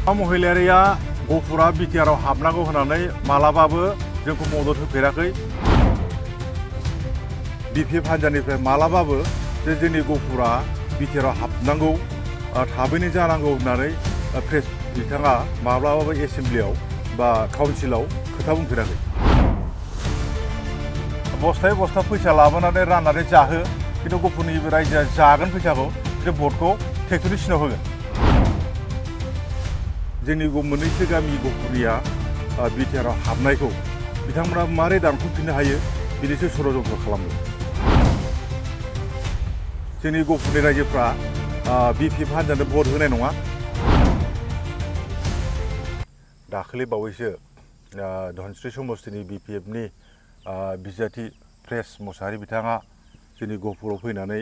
महिलारिया गफुरा बिटिआराव हाबनांगौ होननानै मालाबाबो जोंखौ मदद होफेराखै। बिपिएफ हान्जानिफ्राय मालाबाबो जे जोंनि गफुरा बिटिआराव हाबनांगौ थाबैनो जानांगौ होननानै प्रेस बिथाङा माब्लाबाबो एसेम्ब्लियाव बा काउन्सिलाव खोथा बुंफेराखै। बस्थायै बस्था फैसा लाबोनानै राननानै जाहो, खिन्थु गफुरनि रायजोआ जागोन फैसाखौ, खिन्थु भटखौ ट्रेक्टरनि सिनाव होगोन। जोंनि मोननैसो गामि गफुरनिया बिटिआराव हाबनायखौ बिथांमोना मारै दानख'फिननो हायो बिनिसो षड़यन्त्र खालामदों। जोंनि गफुरनि रायजोफ्रा बिपिएफ हान्जानो भट होनाय नङा। दाखालि बावैसो धनस्री समस्तिनि बिपिएफनि बिजाथि प्रेस मोसाहारि बिथाङा जोंनि गफुराव फैनानै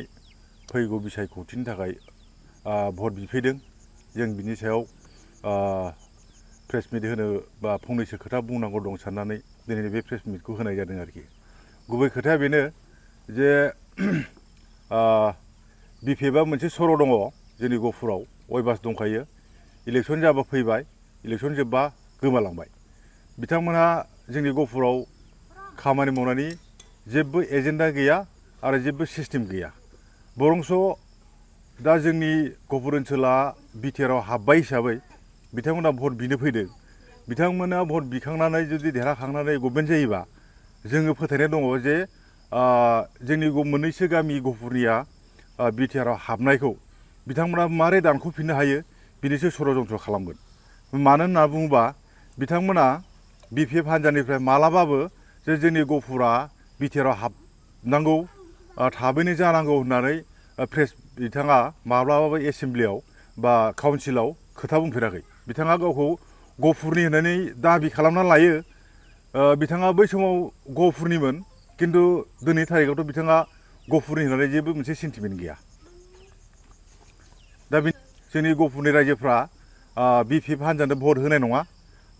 फैगौ बिसायख'थिनि थाखाय भट बिफैदों। जों बिनि सायाव प्रेस मिट होनो बा फंनैसो खोथा बुंनांगौ दं साननानै दिनैनि बे प्रेस मिटखौ होनाय जादों आरोखि। गुबै खोथाया बेनो जे बिपिएफआ मोनसे सर' दङ जोंनि गफुराव, अयभास दंखायो। इलेक्सन जाबा फैबाय, इलेक्सन जोब्बा गोमालांबाय। बिथांमोनहा जोंनि गफुराव खामानि मावनायनि जेबो एजेन्डा गैया आरो जेबो सिस्टेम गैया। बरंस' दा जोंनि गफुर ओनसोला बिटिआराव हाब्बाय हिसाबै बिथांमोना भट बिनो फैदों। बिथांमोना भट बिखांनानै जुदि देरहाखांनानै गभर्नमेन्ट जायोबा जोङो फोथायनाय दङ जे जोंनि मोननैसो गामि गफुरनिया बिटिआराव हाबनायखौ बिथांमोना मारै दानख'फिननो हायो बिनिसो षड़यन्त्र खालामगोन। मानो होनना बुङोबा बिथांमोना बिपिएफ हान्जानिफ्राय मालाबाबो जे जोंनि गफुरा बिटिआराव हाबनांगौ थाबैनो जानांगौ होननानै प्रेस बिथाङा माब्लाबाबो एसेम्ब्लियाव बा काउन्सिलाव खोथा बुंफेराखै। बिथाङा गावखौ गफुरनि होननानै दाबि खालामना लायो। बिथाङा बै समाव गफुरनिमोन, खिन्थु दिनैनि थारिखआवथ' बिथाङा गफुरनि होननानै जेबो मोनसे सेन्टिमेन्ट गैया। दा जोंनि गफुरनि रायजोफ्रा बिपिएफ हान्जानो भट होनाय नङा।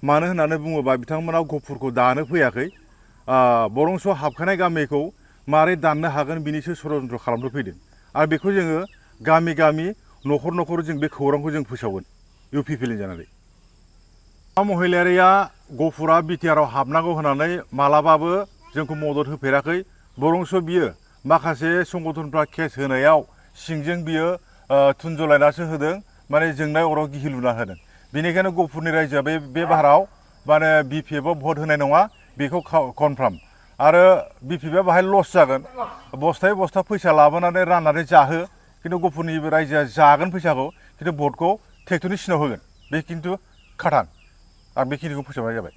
मानो होननानै बुङोबा बिथांमोना गफुरखौ दानो फैयाखै, बरंस' हाबखानाय गामिखौ मारै दाननो हागोन बिनिसो षड़यन्त्र खालामनो फैदों। आरो बेखौ जोङो गामि गामि न'खर न'खर जों बे खौरांखौ जों फोसावगोन इउपिपिएलनि जानानै। महिलारिया गफुरा बिटिआराव हाबनांगौ होननानै मालाबाबो जोंखौ मदद होफेराखै। बरंस' बियो माखासे संगठनफ्रा केस होनायाव सिंजों बियो थुनजलायनासो होदों, माने जोंनाय अराव गिहि लुना होदों। बेनिखायनो गफुरनि रायजोआ बे बाराव माने बिपिएफआव भट होनाय नङा, बेखौ कनफार्म। आरो बिपिएफआ बाहाय लस जागोन। बस्थायै बस्था फैसा लाबोनानै राननानै जाहो, खिन्थु गफुरनि रायजोआ जागोन फैसाखौ, खिन्थु भटखौ ट्रेक्टरनि सिनाव होगोन। बे खिन्थु खाथां। आं बेखिनिखौ फोसावनाय जाबाय।